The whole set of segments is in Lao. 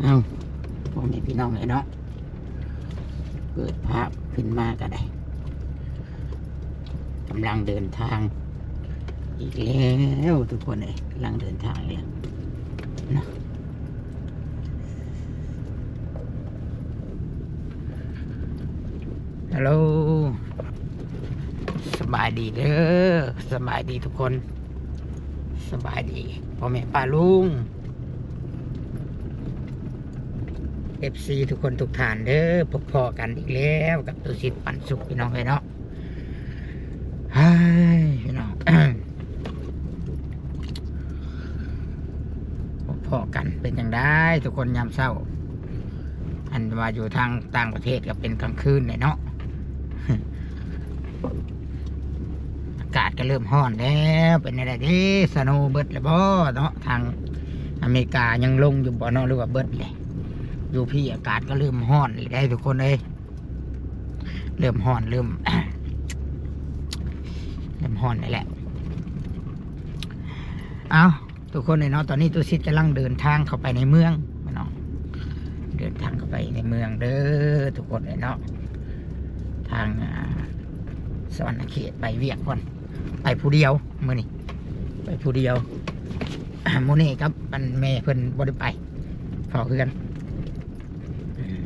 ເອົ້າ ພໍ່ແມ່ພີ່ນ້ອງເອີຍເນາະ ເປີດພາບຂຶ້ນມາກໍໄດ້ ກຳລັງເດີນທາງອີກແລ້ວທຸກຄົນເອີຍ ກຳລັງເດີນທາງອີກແລ້ວເນາະ. ຮັລໂຫຼ ສະບາຍດີເດີ ສະບາຍດີທຸກຄົນ ສະບາຍດີພໍ່ແມ່ປ້າລຸງ ເອັຟຊີ ທຸກຄົນທຸກທ່ານເດີ ພົບພໍ້ກັນອີກແລ້ວກັບຕູສິດປັນສຸກ ພີ່ນ້ອງເອີຍເນາະ. ເຮີ້ຍ ພີ່ນ້ອງ ພໍ້ກັນເປັນຈັ່ງໃດທຸກຄົນຍາມເຊົ້າ ອັນວ່າຢູ່ທາງຕ່າງປະເທດກໍເປັນກາງຄືນແຫຼະເນາະ ອາກາດກໍເລີ່ມຮ້ອນແລ້ວ ເປັນແນວໃດເດ ສະໂນເບິດແລ້ວບໍ່ເນາະ ທາງອາເມລິກາຍັງລົງຢູ່ບໍ່ເນາະ ຫຼືວ່າເບິດແລ້ວ ຢູ່ພີ້ອາກາດກໍເລີ່ມຮ້ອນແລ້ວເດ້ທຸກຄົນເອີຍ. ເລີ່ມຮ້ອນ ເລີ່ມ ເລີ່ມຮ້ອນແລ້ວແຫຼະ ເອົ້າ ທຸກຄົນເອີຍເນາະ ຕອນນີ້ຕູສິດກຳລັງເດີນທາງເຂົ້າໄປໃນເມືອງເນາະ ເດີນທາງເຂົ້າໄປໃນເມືອງເດີທຸກຄົນເອີຍເນາະ ທາງ ອ່າ ສະຫວັນນະເຂດ ໄປວຽກກ່ອນ ໄປຜູ້ດຽວມື້ນີ້ ໄປຜູ້ດຽວ ມື້ນີ້ກັບອັນແມ່ເພິ່ນບໍ່ໄດ້ໄປ ເຝົ້າເຮືອນ ອືມ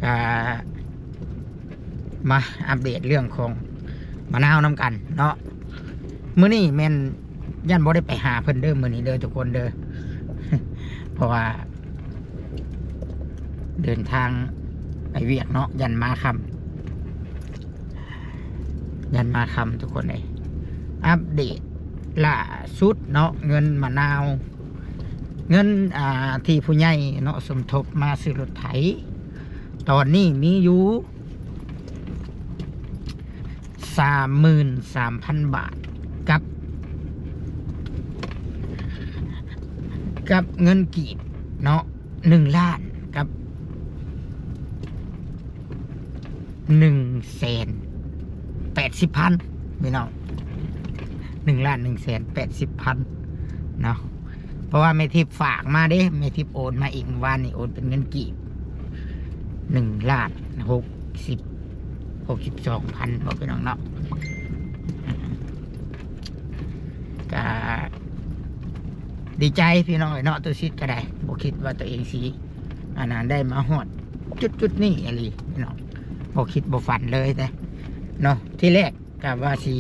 ອ່າ ມາອັບເດດເລື່ອງຂອງມະນາວນຳກັນເນາະ ມື້ນີ້ແມ່ນຢ້ານບໍ່ໄດ້ໄປຫາເພິ່ນເດີ ມື້ນີ້ເດີທຸກຄົນເດີ ເພາະວ່າເດີນທາງໄປວຽກເນາະ ຢ້ານມາຄ່ຳ ຢ້ານມາຄ່ຳທຸກຄົນເອີຍ ອັບເດດລ່າສຸດເນາະ ເງິນມະນາວ ເງິນ ອ່າ ທີ່ຜູ້ໃຫຍ່ເນາະສົມທົບມາຊື້ລົດໄຖ ຕອນນີ້ມີຢູ່ສາມໝື່ນສາມພັນບາດ ກັບ ກັບເງິນກີບເນາະ ໜຶ່ງລ້ານກັບ ໜຶ່ງແສນແປດສິບພັນ ພີ່ນ້ອງ ໜຶ່ງລ້ານໜຶ່ງແສນແປດສິບພັນເນາະ ເພາະວ່າແມ່ທິບຝາກມາເດ້ ແມ່ທິບໂອນມາອີກ ມື້ວານນີ້ໂອນເປັນເງິນກີບ ໜຶ່ງລ້ານຫົກສິບ ຫົກສິບສອງພັນເນາະ ພີ່ນ້ອງເນາະ ກະດີໃຈພີ່ນ້ອງເອີຍເນາະ ຕຸສິດກໍໄດ້ ບໍ່ຄິດວ່າຕົວເອງຊິ ອັນນັ້ນ ໄດ້ມາຮອດຈຸດໆນີ້ອີ່ຫຼີເນາະ ບໍ່ຄິດບໍ່ຝັນເລີຍເດ້ເນາະ ທີແລກກໍວ່າຊິ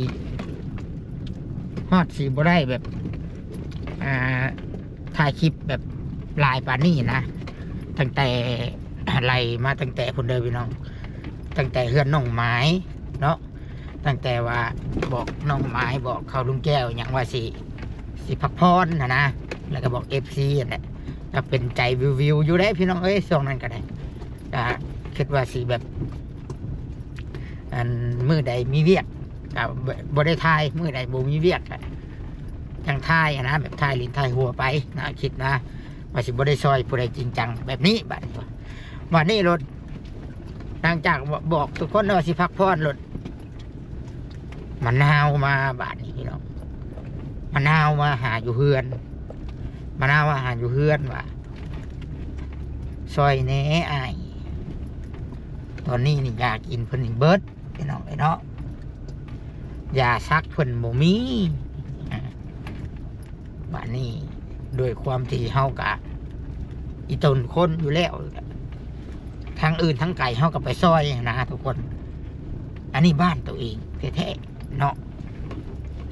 ຮອດ ຊິບໍ່ໄດ້ແບບ ອ່າ ຖ່າຍຄລິບແບບຫຼາຍປານນີ້ນະ ຕັ້ງແຕ່ ໄລ່ມາຕັ້ງແຕ່ພຸ້ນເດີພີ່ນ້ອງ ຕັ້ງແຕ່ເຮືອນນ້ອງໝາຍເນາະ ຕັ້ງແຕ່ວ່າບອກນ້ອງໝາຍ ບອກເຂົາລຸງແກ້ວຫຍັງວ່າຊິ ຊິພັກຜ່ອນຫັ້ນນະ ແລ້ວກໍບອກເອັຟຊີຫັ້ນແຫຼະ ກໍເປັນໃຈວິວໆຢູ່ເດ້ພີ່ນ້ອງເອີຍ ຊ່ວງນັ້ນກໍໄດ້ ກໍຄິດວ່າຊິແບບ ອັນ ມື້ໃດມີວຽກກໍບໍ່ ບໍ່ໄດ້ຖ່າຍ ມື້ໃດບໍ່ມີວຽກກໍຈັ່ງຖ່າຍຫັ້ນນະ ແບບຖ່າຍຫຼິ້ນຖ່າຍຫົວໄປນະ ຄິດນະ ວ່າຊິບໍ່ໄດ້ຊ່ອຍຜູ້ໃດຈິງຈັງແບບນີ້ ບາດນີ້ ບາດນີ້ໂລດ ຫຼັງຈາກບອກທຸກຄົນວ່າຊິພັກຜ່ອນໂລດ ມະນາວມາບາດນີ້ພີ່ນ້ອງ ມະນາວມາຫາຢູ່ເຮືອນ ມະນາວມາຫາຢູ່ເຮືອນວ່າ ຊ່ອຍແດ່ອ້າຍ ຕອນນີ້ນີ້ຢາກິນເພິ່ນນີ້ເບິດ ພີ່ນ້ອງເອີຍເນາະ ຢາສັກເພິ່ນບໍ່ມີ ບາດນີ້ດ້ວຍຄວາມທີ່ເຮົາກະອີ່ຕົນຄົນຢູ່ແລ້ວ ທາງອື່ນທາງໄກເຮົາກໍໄປຊ່ອຍນະທຸກຄົນ ອັນນີ້ບ້ານໂຕເອງແທ້ໆເນາະ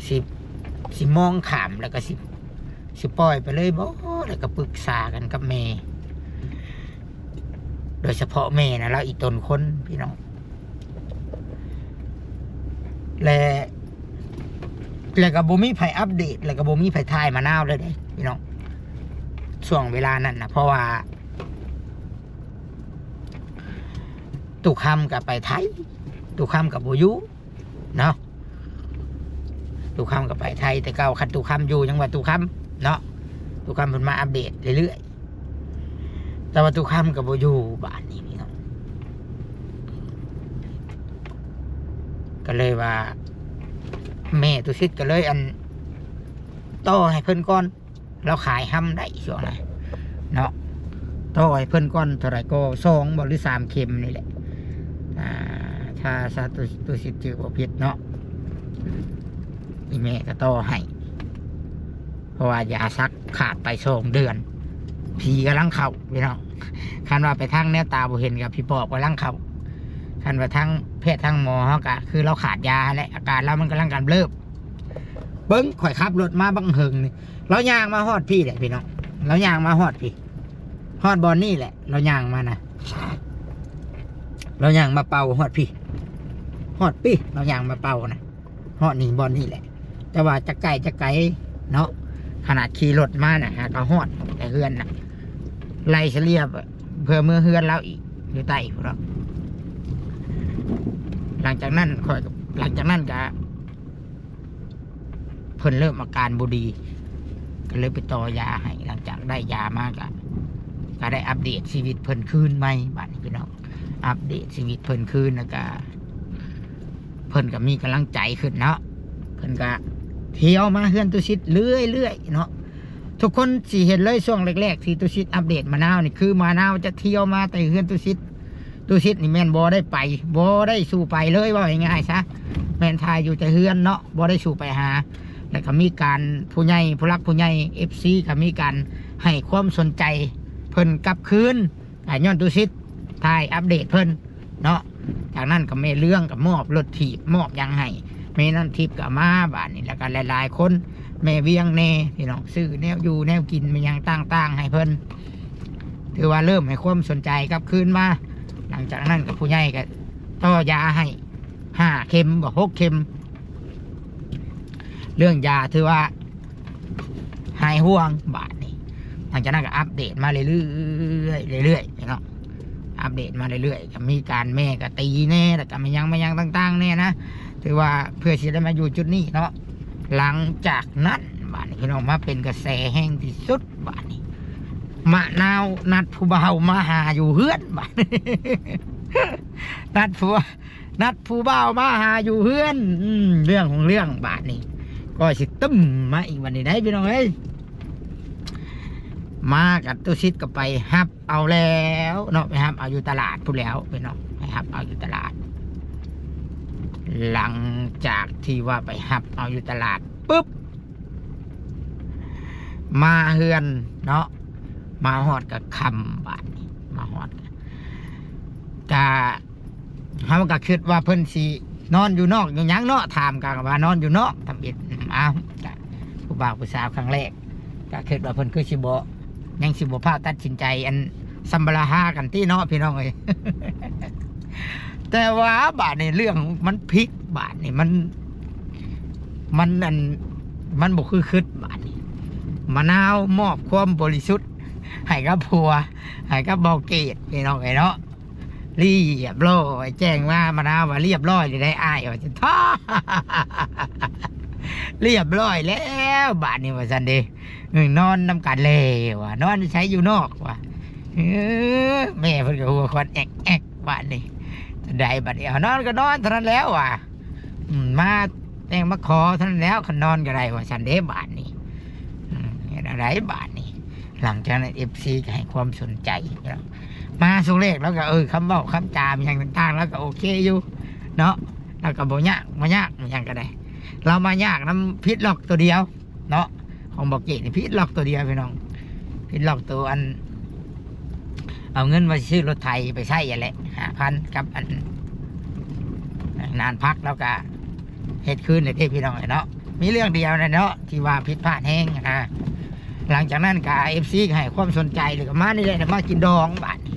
ຊິ ຊິມອງຂ້າມ ແລ້ວກໍຊິ ຊິປ່ອຍໄປເລີຍບໍ່ ແລ້ວກໍປຶກສາກັນກັບແມ່ ໂດຍສະເພາະແມ່ນະ ລາວອີ່ຕົນຄົນພີ່ນ້ອງ ແລະ ແລະກໍບໍ່ມີໃຜອັບເດດ ແລະກໍບໍ່ມີໃຜຖ່າຍມະນາວເລີຍເດ້ພີ່ນ້ອງ ຊ່ວງເວລານັ້ນນະ ເພາະວ່າ ຕູ້ຄຳກໍໄປໄທ ຕູ້ຄຳກໍບໍ່ຢູ່ເນາະ ຕູ້ຄຳກໍໄປໄທແຕ່ເກົ່າ ຄັນຕູ້ຄຳຢູ່ຍັງວ່າຕູ້ຄຳເນາະ ຕູ້ຄຳເພິ່ນມາອັບເດດເລື້ອຍໆ ແຕ່ວ່າຕູ້ຄຳກໍບໍ່ຢູ່ ບາດນີ້ພີ່ນ້ອງ ກໍເລີຍວ່າ ແມ່ຕຸສິດກໍເລີຍ ອັນ ຕໍ່ໃຫ້ເພິ່ນກ່ອນ ລາວຂາຍຮຳໄດ້ຊ່ວງນັ້ນເນາະ ຕໍ່ໃຫ້ເພິ່ນກ່ອນເທົ່າໃດກໍ ສອງບໍ່ ຫຼື ສາມເຂັມນີ້ແຫຼະ ອ່າ ຖ້າສາ ຕຸ ຕຸສິດຈື່ບໍ່ຜິດເນາະ ອີ່ແມ່ກໍຕໍ່ໃຫ້ ເພາະວ່າຢາສັກຂາດໄປສອງເດືອນ ຜີກຳລັງເຂົ້າພີ່ນ້ອງ. ຄັນວ່າໄປທາງແນວຕາບໍ່ເຫັນກໍຜີປອບກຳລັງເຂົ້າ ຄັນວ່າທາງແພດທາງໝໍເຮົາກໍຄືລາວຂາດຢາແຫຼະ ອາການລາວມັນກຳລັງກຳເລີບ. ເບິ່ງ ຂ້ອຍຂັບລົດມາບັກເຫິງນີ້ ລາວຍ່າງມາຮອດພີ້ແຫຼະພີ່ນ້ອງ ລາວຍ່າງມາຮອດພີ້ ຮອດບ່ອນນີ້ແຫຼະ ລາວຍ່າງມານະ ລາວຍ່າງມາເປົ່າຮອດພີ້ ຮອດພີ້ ລາວຍ່າງມາເປົ່ານະ ຮອດນີ້ ບ່ອນນີ້ແຫຼະ ແຕ່ວ່າຈັກໃກ້ຈັກໄກເນາະ ຂະໜາດຂີ່ລົດມານະຫາກໍຮອດແຕ່ເຮືອນນະ ໄລ່ສະເລ່ຍເພື່ອເມືອເຮືອນລາວອີກ ຢູ່ໃຕ້ພຸ້ນເນາະ. ຫຼັງຈາກນັ້ນຂ້ອຍ ຫຼັງຈາກນັ້ນກໍ ເພິ່ນເລີ່ມອາການບໍ່ດີ ກໍເລີຍໄປຕໍ່ຢາໃຫ້ ຫຼັງຈາກໄດ້ຢາມາກໍ ກໍໄດ້ອັບເດດຊີວິດເພິ່ນຄືນໃໝ່ ບາດນີ້ພີ່ນ້ອງ ອັບເດດຊີວິດເພິ່ນຄືນ ແລ້ວກໍເພິ່ນກໍມີກຳລັງໃຈຂຶ້ນເນາະ ເພິ່ນກໍທ່ຽວມາເຮືອນຕຸສິດເລື້ອຍໆເນາະ. ທຸກຄົນຊິເຫັນເລີຍ ຊ່ວງແລກໆທີ່ຕຸສິດອັບເດດມະນາວນີ້ ຄືມະນາວຈະທ່ຽວມາແຕ່ເຮືອນຕຸສິດ ຕຸສິດນີ້ແມ່ນບໍ່ໄດ້ໄປ ບໍ່ໄດ້ສູ່ໄປເລີຍ ເວົ້າງ່າຍໆຊະ ແມ່ນຖ່າຍຢູ່ແຕ່ເຮືອນເນາະ ບໍ່ໄດ້ສູ່ໄປຫາ. ແລ້ວກໍມີການ ຜູ້ໃຫຍ່ ຜູ້ຫຼັກຜູ້ໃຫຍ່ ເອັຟຊີ ກໍມີການໃຫ້ຄວາມສົນໃຈເພິ່ນກັບຄືນ ອ່າ ຍ້ອນຕຸສິດຖ່າຍອັບເດດເພິ່ນເນາະ. ຈາກນັ້ນກໍແມ່ເລື່ອງກໍມອບລົດຖີບ ມອບຫຍັງໃຫ້ ແມ່ນ້ຳທິບກໍມາ ບາດນີ້ ແລ້ວກໍຫຼາຍໆຄົນ ແມ່ວຽງແດ່ ພີ່ນ້ອງ ຊື້ແນວຢູ່ແນວກິນ ແມ່ນຫຍັງຕ່າງໆໃຫ້ເພິ່ນ ຖືວ່າເລີ່ມໃຫ້ຄວາມສົນໃຈກັບຄືນມາ. ຫຼັງຈາກນັ້ນກໍຜູ້ໃຫຍ່ກໍຕໍ່ຢາໃຫ້ຫ້າເຂັມບໍ່ ຫົກເຂັມ ເລື່ອງຢາຖືວ່າຫາຍຫ່ວງບາດນີ້. ຫຼັງຈາກນັ້ນກໍອັບເດດມາເລື້ອຍໆ ເລື້ອຍໆເນາະ ອັບເດດມາເລື້ອຍໆ ກໍມີການແມ່ກໍຕີແດ່ ແລ້ວກໍແມ່ນຫຍັງ ແມ່ນຫຍັງຕ່າງໆແດ່ນະ ຖືວ່າເພື່ອຊິໄດ້ມາຢູ່ຈຸດນີ້ເນາະ. ຫຼັງຈາກນັ້ນບາດນີ້ ພີ່ນ້ອງ ມາເປັນກະແສແຮງທີ່ສຸດບາດນີ້ ມະນາວນັດຜູ້ບ່າວມາຫາຢູ່ເຮືອນບາດນີ້ ນັດຜູ້ ນັດຜູ້ບ່າວມາຫາຢູ່ເຮືອນ ອືມ ເລື່ອງຂອງເລື່ອງບາດນີ້ ກໍຊິຕຶ້ມມາອີກບາດນີ້ໄດ໋ ພີ່ນ້ອງເອີຍ. ມາກັບຕຸສິດກໍໄປຮັບເອົາແລ້ວເນາະ ໄປຮັບເອົາຢູ່ຕະຫຼາດພຸ້ນແລ້ວ ພີ່ນ້ອງ ໄປຮັບເອົາຢູ່ຕະຫຼາດ. ຫຼັງຈາກທີ່ວ່າໄປຮັບເອົາຢູ່ຕະຫຼາດປຶບ ມາເຮືອນເນາະ ມາຮອດກໍຄ່ຳບາດນີ້ ມາຮອດກໍ ເຮົາກໍຄິດວ່າເພິ່ນຊິນອນຢູ່ນອກຢູ່ຫຍັງເນາະ ຖາມກໍວ່ານອນຢູ່ນອກ ທຳອິດ. ອ້າວ ກໍຜູ້ບ່າວຜູ້ສາວຄັ້ງແລກ ກໍຄິດວ່າເພິ່ນຄືຊິບໍ່ ຍັງຊິບໍ່ພາວຕັດສິນໃຈ ອັນ ສຳປະລະຫາກັນຕິເນາະ ພີ່ນ້ອງເອີຍ. ແຕ່ວ່າບາດນີ້ເລື່ອງມັນພິກ ບາດນີ້ມັນ ມັນ ອັນ ມັນບໍ່ຄືຄິດບາດນີ້. ມະນາວມອບຄວາມບໍລິສຸດໃຫ້ກັບຜົວ ໃຫ້ກັບບ່າວເກດ ພີ່ນ້ອງເອີຍເນາະ ລຽບຮ້ອຍ ແຈ້ງມາ ມະນາວວ່າລຽບຮ້ອຍແລ້ວໄດ໋ອ້າຍ ວ່າຊັ້ນ ລຽບຮ້ອຍແລ້ວບາດນີ້ ວ່າຊັ້ນເດ້. ເອີ ນອນນຳກັນແລ້ວວ່າ ນອນໃສຢູ່ນອກວ່າ ເອີ ແມ່ເພິ່ນກໍຫົວຄວັນແອກໆ ບາດນີ້ ຈັ່ງໃດບາດນີ້ ເອົາ ນອນກໍນອນເທົ່ານັ້ນແລ້ວວ່າ ອືມ ມາແຕ່ງມາຂໍເທົ່ານັ້ນແລ້ວ ຄັນນອນກໍໄດ້ ວ່າຊັ້ນເດ້ບາດນີ້. ອືມ ເຮັດແນວໃດບາດນີ້? ຫຼັງຈາກນັ້ນ ເອັຟຊີ ກໍໃຫ້ຄວາມສົນໃຈ ມາຊ່ວງແລກລາວກໍ ເອີ ຄຳເວົ້າຄຳຈາຫຍັງຕ່າງໆ ລາວກໍໂອເຄຢູ່ເນາະ ລາວກໍບໍ່ຍາກ ບໍ່ຍາກຫຍັງກໍໄດ້ ລາວມາຍາກນຳຜິດລັອກຕົວດຽວເນາະ ຂອງບ່າວເກດນີ້ ຜິດລັອກຕົວດຽວ ພີ່ນ້ອງ ຜິດລັອກຕົວອັນ ເອົາເງິນມາຊື້ລົດໄຖໄປໃຊ້ຫັ້ນແຫຼະ ຫ້າພັນ ກັບອັນ ນານພັກ ແລ້ວກະເຮັດຄືນແລ້ວເດ້ ພີ່ນ້ອງເອີຍເນາະ. ມີເລື່ອງດຽວນັ້ນເນາະ ທີ່ວ່າຜິດພາດແຮງນະ. ຫຼັງຈາກນັ້ນກະ ເອັຟຊີ ກະໃຫ້ຄວາມສົນໃຈ ແລ້ວກະມານີ້ແຫຼະ ມາກິນດອງບາດນີ້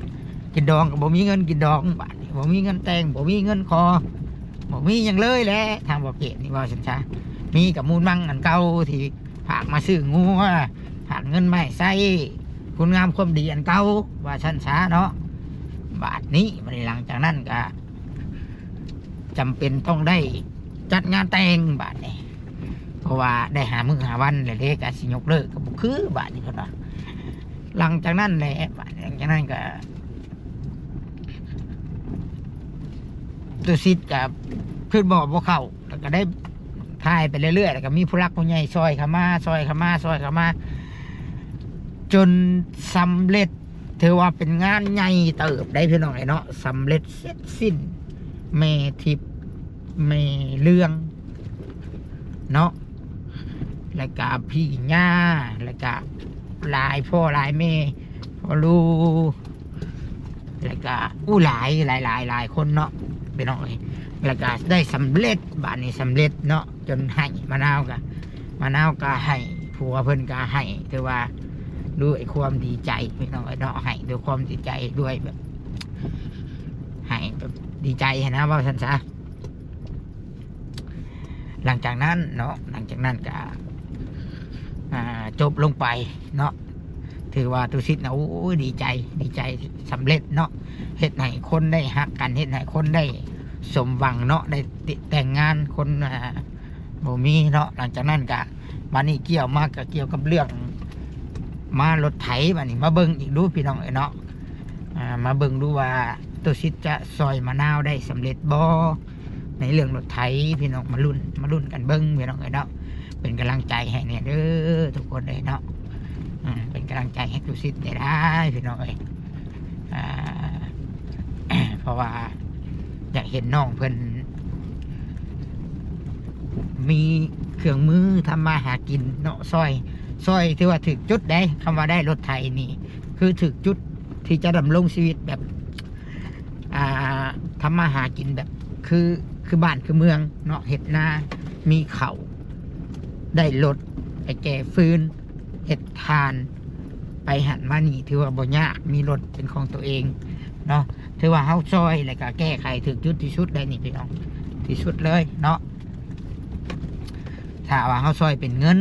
ກິນດອງກະບໍ່ມີເງິນກິນດອງບາດນີ້ ບໍ່ມີເງິນແຕ່ງ ບໍ່ມີເງິນຂໍ ບໍ່ມີຫຍັງເລີຍແຫຼະ ທາງບ່າວເກດນີ້ ເວົ້າຊັ້ນຊະ. ມີກະມູນມັງອັນເກົ່າທີ່ ຝາກມາຊື້ງົວ ຝາກເງິນມາໃຫ້ໃຊ້ ຄຸນງາມຄວາມດີອັນເກົ່າ ວ່າຊັ້ນຊະເນາະ. ບາດນີ້ ບາດນີ້ ຫຼັງຈາກນັ້ນກະຈຳເປັນຕ້ອງໄດ້ຈັດງານແຕ່ງບາດນີ້ ເພາະວ່າໄດ້ຫ້າມື້ຫ້າວັນແລ້ວເດ້ ກະຊິຍົກເລີກກະບໍ່ຄືບາດນີ້ ເພິ່ນວ່າ. ຫຼັງຈາກນັ້ນແຫຼະ ບາດ ຫຼັງຈາກນັ້ນກະ ຕຸສິດກະຄືບໍ່ ບໍ່ເຂົ້າ ແລ້ວກະໄດ້ ຂາຍໄປເລື້ອຍໆ ແລ້ວກໍມີຜູ້ຫຼັກຜູ້ໃຫຍ່ຊ່ອຍເຂົ້າມາ ຊ່ອຍເຂົ້າມາ ຊ່ອຍເຂົ້າມາ ຈົນສຳເລັດ. ຖືວ່າເປັນງານໃຫຍ່ເຕີບໄດ໋ ພີ່ນ້ອງເອີຍເນາະ, ສຳເລັດເສັດສິ້ນ ແມ່ທິບ ແມ່ເລື່ອງເນາະ ແລ້ວກະພີ່ຍ່າ ແລ້ວກະຫຼາຍພໍ່ຫຼາຍແມ່ ພໍ່ລູກ ແລ້ວກະ ໂອ້ ຫຼາຍ ຫຼາຍ ຫຼາຍ ຫຼາຍຄົນເນາະ ພີ່ນ້ອງເອີຍ. ແລ້ວກະໄດ້ສຳເລັດ ບາດນີ້ສຳເລັດເນາະ ຈົນໃຫ້ ມະນາວກະ ມະນາວກະໃຫ້ ຜົວເພິ່ນກະໃຫ້ ຖືວ່າດ້ວຍຄວາມດີໃຈ ພີ່ນ້ອງເອີຍເນາະ, ໃຫ້ດ້ວຍຄວາມດີໃຈ ດ້ວຍແບບ ໃຫ້ແບບດີໃຈຫັ້ນນະ ເວົ້າຊັ້ນຊະ. ຫຼັງຈາກນັ້ນເນາະ ຫຼັງຈາກນັ້ນກະ ອ່າ ຈົບລົງໄປເນາະ ຖືວ່າຕຸສິດນະ ໂອ້ຍ ດີໃຈ ດີໃຈສຳເລັດເນາະ, ເຮັດໃຫ້ຄົນໄດ້ຮັກກັນ ເຮັດໃຫ້ຄົນໄດ້ສົມຫວັງເນາະ ໄດ້ແຕ່ງງານ ຄົນ ອ່າ ບໍ່ມີເນາະ. ຫຼັງຈາກນັ້ນກະ ບາດນີ້ກ່ຽວມາກະກ່ຽວກັບເລື່ອງ ມາລົດໄຖ ບາດນີ້ມາເບິ່ງອີກດູ ພີ່ນ້ອງເອີຍເນາະ, ອ່າ ມາເບິ່ງດູວ່າຕຸສິດຈະຊ່ອຍມະນາວໄດ້ສຳເລັດບໍ່ ໃນເລື່ອງລົດໄຖ ພີ່ນ້ອງ. ມາລຸ້ນ ມາລຸ້ນກັນເບິ່ງ ພີ່ນ້ອງເອີຍເນາະ, ເປັນກຳລັງໃຈໃຫ້ແດ່ເດີທຸກຄົນເອີຍເນາະ, ອືມ ເປັນກຳລັງໃຈໃຫ້ຕຸສິດແດ່ໄດ໋ ພີ່ນ້ອງເອີຍ. ອ່າ ເພາະວ່າຢາກເຫັນນ້ອງເພິ່ນມີເຄື່ອງມືທຳມາຫາກິນເນາະ, ຊ່ອຍ ຊ່ອຍ ຖືວ່າຖືກຈຸດໄດ໋. ຄຳວ່າໄດ້ລົດໄຖນີ້ ຄືຖືກຈຸດທີ່ຈະດຳລົງຊີວິດແບບ ອ່າ ທຳມາຫາກິນແບບ ຄື ຄືບ້ານຄືເມືອງເນາະ, ເຮັດນາ ມີເຂົ້າ ໄດ້ລົດ ໄປແກ່ຟືນ ເຮັດຖ່ານ ໄປຫັ້ນມານີ້ ຖືວ່າບໍ່ຍາກ, ມີລົດເປັນຂອງຕົວເອງເນາະ. ຖືວ່າເຮົາຊ່ອຍ ແລ້ວກະແກ້ໄຂຖືກຈຸດທີ່ສຸດໄດ໋ນີ້ ພີ່ນ້ອງ, ທີ່ສຸດເລີຍເນາະ. ຖ້າວ່າເຮົາຊ່ອຍເປັນເງິນ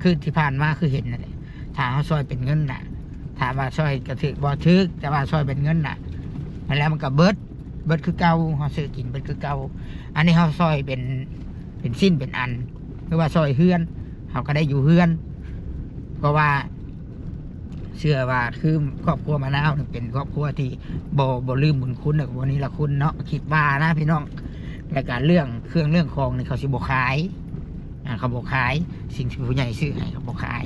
ຄືທີ່ຜ່ານມາຄືເຫັນນັ້ນແຫຼະ, ຖ້າເຮົາຊ່ອຍເປັນເງິນນະ ຖາມວ່າຊ່ອຍກະຖືກບໍ່? ຖືກ, ແຕ່ວ່າຊ່ອຍເປັນເງິນນະ ແລ້ວມັນກະເບິດ ເບິດຄືເກົ່າ, ເຮົາຊື້ກິນເບິດຄືເກົ່າ. ອັນນີ້ເຮົາຊ່ອຍເປັນ ເປັນຊິ້ນເປັນອັນ ຫຼືວ່າຊ່ອຍເຮືອນ ເຮົາກະໄດ້ຢູ່ເຮືອນ. ເພາະວ່າເຊື່ອວ່າຄືຄອບຄົວມະນາວນີ້ເປັນຄອບຄົວທີ່ບໍ່ ບໍ່ລືມບຸນຄຸນ ແລ້ວກະບໍ່ນິລະຄຸນເນາະ ຄິດວ່ານະ ພີ່ນ້ອງ. ແລ້ວກະເລື່ອງເຄື່ອງເລື່ອງຂອງນີ້ເຂົາຊິບໍ່ຂາຍ ອ່າ ເຂົາບໍ່ຂາຍ, ສິ່ງທີ່ຜູ້ໃຫຍ່ຊື້ໃຫ້ເຂົາບໍ່ຂາຍ.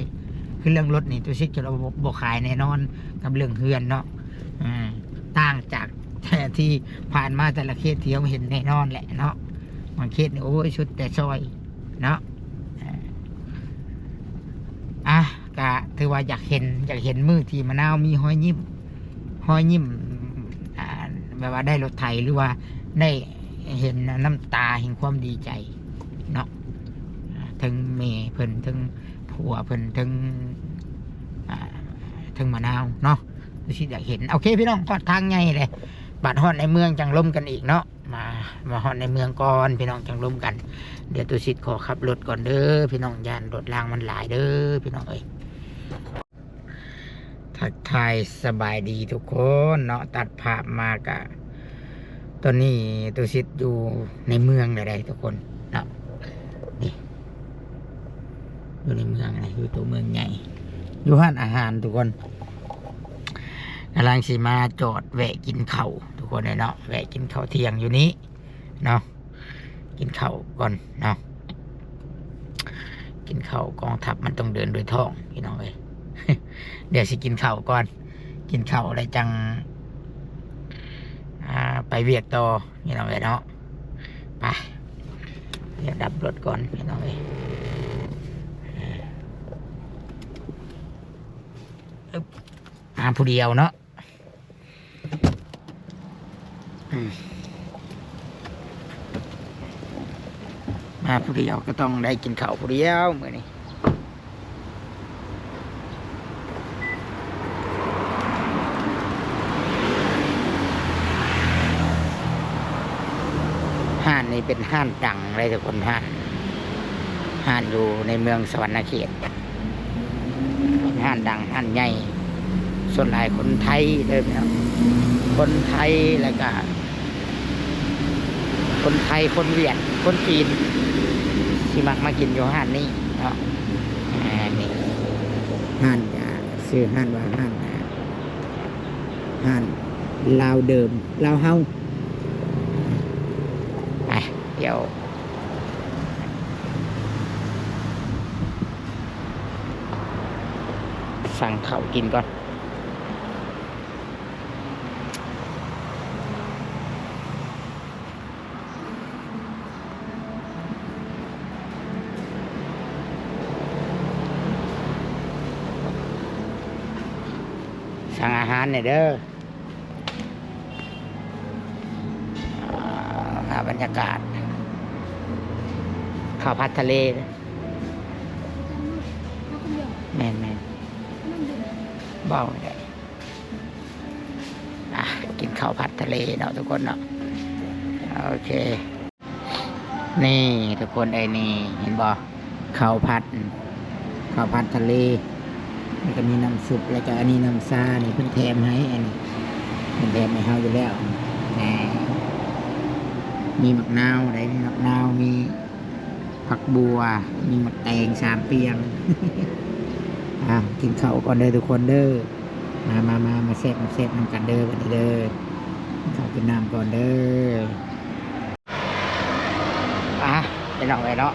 ຄືເລື່ອງລົດນີ້ ຕຸສິດຄິດວ່າບໍ່ ບໍ່ຂາຍແນ່ນອນກັບເລື່ອງເຮືອນເນາະ. ອ່າ ຕ່າງຈາກແຕ່ທີ່ຜ່ານມາແຕ່ລະເຄສທີ່ເຮົາເຫັນແນ່ນອນແຫຼະເນາະ, ບາງເຄສນີ້ ໂອ້ຍ ສຸດແຕ່ຊ່ອຍເນາະ. ອ່າ ອ່ະ ກະຖືວ່າຢາກເຫັນ ຢາກເຫັນມື້ທີ່ມະນາວມີຮອຍຍິ້ມ ຮອຍຍິ້ມ ອ່າ ແບບວ່າໄດ້ລົດໄຖ ຫຼືວ່າໄດ້ເຫັນນ້ຳຕາແຫ່ງຄວາມດີໃຈເນາະ, ອ່າ ເທິງແມ່ເພິ່ນ ເທິງຜົວເພິ່ນ ເທິງ ອ່າ ເທິງມະນາວເນາະ, ຄືຊິຢາກເຫັນ. ໂອເຄ ພີ່ນ້ອງ ຮອດທາງໃຫຍ່ເລີຍ, ບາດຮອດໃນເມືອງຈັ່ງລົມກັນອີກເນາະ. ມາ ມາຮອດໃນເມືອງກ່ອນ ພີ່ນ້ອງ ຈັ່ງລົມກັນ. ດຽວຕຸສິດຂໍຂັບລົດກ່ອນເດີພີ່ນ້ອງ, ຢ້ານລົດລາງມັນຫຼາຍເດີພີ່ນ້ອງເອີຍ. ທັກທາຍສະບາຍດີທຸກຄົນເນາະ, ຕັດພາບມາກະ ຕອນນີ້ຕຸສິດຢູ່ໃນເມືອງແລ້ວເດ້ທຸກຄົນເນາະ. ນີ້ ຢູ່ໃນເມືອງນະ ຢູ່ຕົວເມືອງໃຫຍ່ ຢູ່ຮ້ານອາຫານທຸກຄົນ. ກຳລັງຊິມາຈອດແວະກິນເຂົ້າທຸກຄົນເອີຍເນາະ, ແວະກິນເຂົ້າທ່ຽງຢູ່ນີ້ເນາະ, ກິນເຂົ້າກ່ອນເນາະ. ກິນເຂົ້າ ກອງທັບມັນຕ້ອງເດີນດ້ວຍທ້ອງ ພີ່ນ້ອງເອີຍ. ດຽວຊິກິນເຂົ້າກ່ອນ, ກິນເຂົ້າແລ້ວຈັ່ງ ອ່າ ໄປວຽກຕໍ່ ພີ່ນ້ອງເອີຍເນາະ. ໄປ ດຽວດັບລົດກ່ອນ ພີ່ນ້ອງເອີຍ. ມາຜູ້ດຽວເນາະ, ມາຜູ້ດຽວກໍຕ້ອງໄດ້ກິນເຂົ້າຜູ້ດຽວມື້ນີ້. ຮ້ານນີ້ເປັນຮ້ານດັງເລີຍທຸກຄົນ, ຮ້ານ ຮ້ານຢູ່ໃນເມືອງສະຫວັນນະເຂດ, ເປັນຮ້ານດັງ ຮ້ານໃຫຍ່, ສ່ວນຫຼາຍຄົນໄທເດີພີ່ນ້ອງ, ຄົນໄທ ແລ້ວກະ ຄົນໄທ ຄົນຫວຽດ ຄົນຈີນ ຊິມັກມາກິນຢູ່ຮ້ານນີ້ເນາະ. ອ່າ ນີ້ ຮ້ານກະ ຊື່ຮ້ານວ່າຮ້ານ ຮ້ານລາວເດີມ ລາວເຮົາ. ໄປ ດຽວ ສັ່งข้าวกินก่อน สั่งอาหารหน่อยเด้อ ອ່າ ພາບບັນຍາກາດ ເຂົ້າຜັດທະເລ ແມ່ນໆ ເວົ້າໄດ້ ອ່ະ ກິນເຂົ້າຜັດທະເລເນາະທຸກຄົນເນາະ ໂອເຄ ນີ້ທຸກຄົນເອີຍ ນີ້ເຫັນບໍ່? ເຂົ້າຜັດ ເຂົ້າຜັດທະເລ ແລ້ວກໍມີນ້ຳຊຸບ ແລ້ວກໍອັນນີ້ນ້ຳຊາ ນີ້ເພິ່ນແຖມໃຫ້ ອັນນີ້ເພິ່ນແຖມໃຫ້ເຮົາຢູ່ແລ້ວ ແນ່ ມີໝາກນາວໄດ໋ ມີໝາກນາວ ມີຜັກບົ່ວ ມີໝາກແຕງ ສາມປ່ຽງ ອ່າ ກິນເຂົ້າກ່ອນເດີທຸກຄົນເດີ ມາ ມາ ມາ ມາແຊບ ມາແຊບນຳກັນເດີ ບັດນີ້ເດີ ກິນເຂົ້າກິນນ້ຳກ່ອນເດີ. ອ່ະ ພີ່ນ້ອງເອີຍເນາະ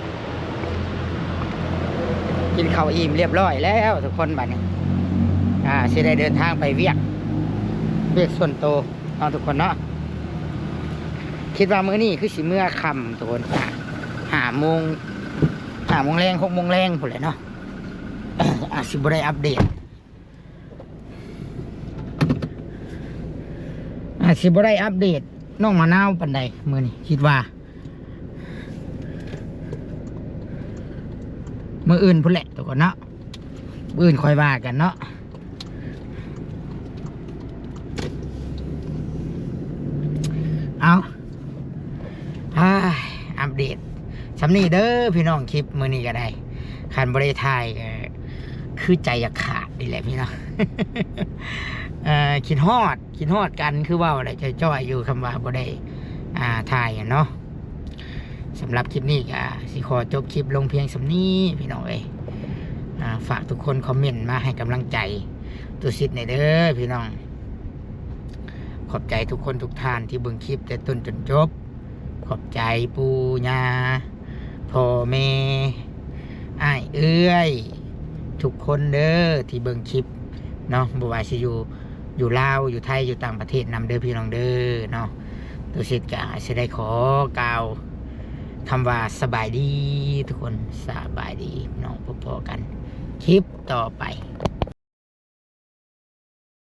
ກິນເຂົ້າອີ່ມລຽບລ້ອຍແລ້ວທຸກຄົນ ບັດນີ້ ອ່າ ຊິໄດ້ເດີນທາງໄປວຽກ ວຽກສ່ວນໂຕເນາະທຸກຄົນເນາະ ຄິດວ່າມື້ນີ້ຄືຊິເມືອຄ່ຳທຸກຄົນ ຫ້າໂມງ ຫ້າໂມງແລງ ຫົກໂມງແລງພຸ້ນແຫຼະເນາະ ອາດຊິບໍ່ໄດ້ອັບເດດ ອາດຊິບໍ່ໄດ້ອັບເດດນ້ອງມະນາວປານໃດມື້ນີ້ ຄິດວ່າ ມື້ອື່ນພຸ້ນແຫຼະທຸກຄົນເນາະ ມື້ອື່ນຄ່ອຍວ່າກັນເນາະ ເອົາ ອ່າ ອັບເດດສ່ຳນີ້ເດີພີ່ນ້ອງ ຄລິບມື້ນີ້ກໍໄດ້ ຄັນບໍ່ໄດ້ຖ່າຍກໍຄືໃຈຢາກຂາດນີ້ແຫຼະພີ່ນ້ອງ ເອີ ຄິດຮອດ ຄິດຮອດກັນ ຄືເວົ້າແຫຼະ ຈ່ອຍໆຢູ່ ຄຳວ່າບໍ່ໄດ້ ອ່າ ຖ່າຍຫັ້ນເນາະ. ສຳລັບຄລິບນີ້ກໍຊິຂໍຈົບຄລິບລົງພຽງສ່ຳນີ້ພີ່ນ້ອງເອີຍ ອ່າ ຝາກທຸກຄົນຄອມເມັນມາໃຫ້ກຳລັງໃຈຕຸສິດແດ່ເດີພີ່ນ້ອງ. ຂອບໃຈທຸກຄົນທຸກທ່ານທີ່ເບິ່ງຄລິບແຕ່ຕົ້ນຈົນຈົບ. ຂອບໃຈປູ່ຍ່າ ພໍ່ແມ່ ອ້າຍເອື້ອຍ ທຸກຄົນເດີທີ່ເບິ່ງຄລິບເນາະ ບໍ່ວ່າຊິຢູ່ ຢູ່ລາວ ຢູ່ໄທ ຢູ່ຕ່າງປະເທດນຳເດີພີ່ນ້ອງເດີເນາະ. ຕຸສິດກະຊິໄດ້ຂໍກ່າວຄຳວ່າສະບາຍດີທຸກຄົນ ສະບາຍດີເນາະ ພົບພໍ້ກັນຄລິບຕໍ່ໄປ.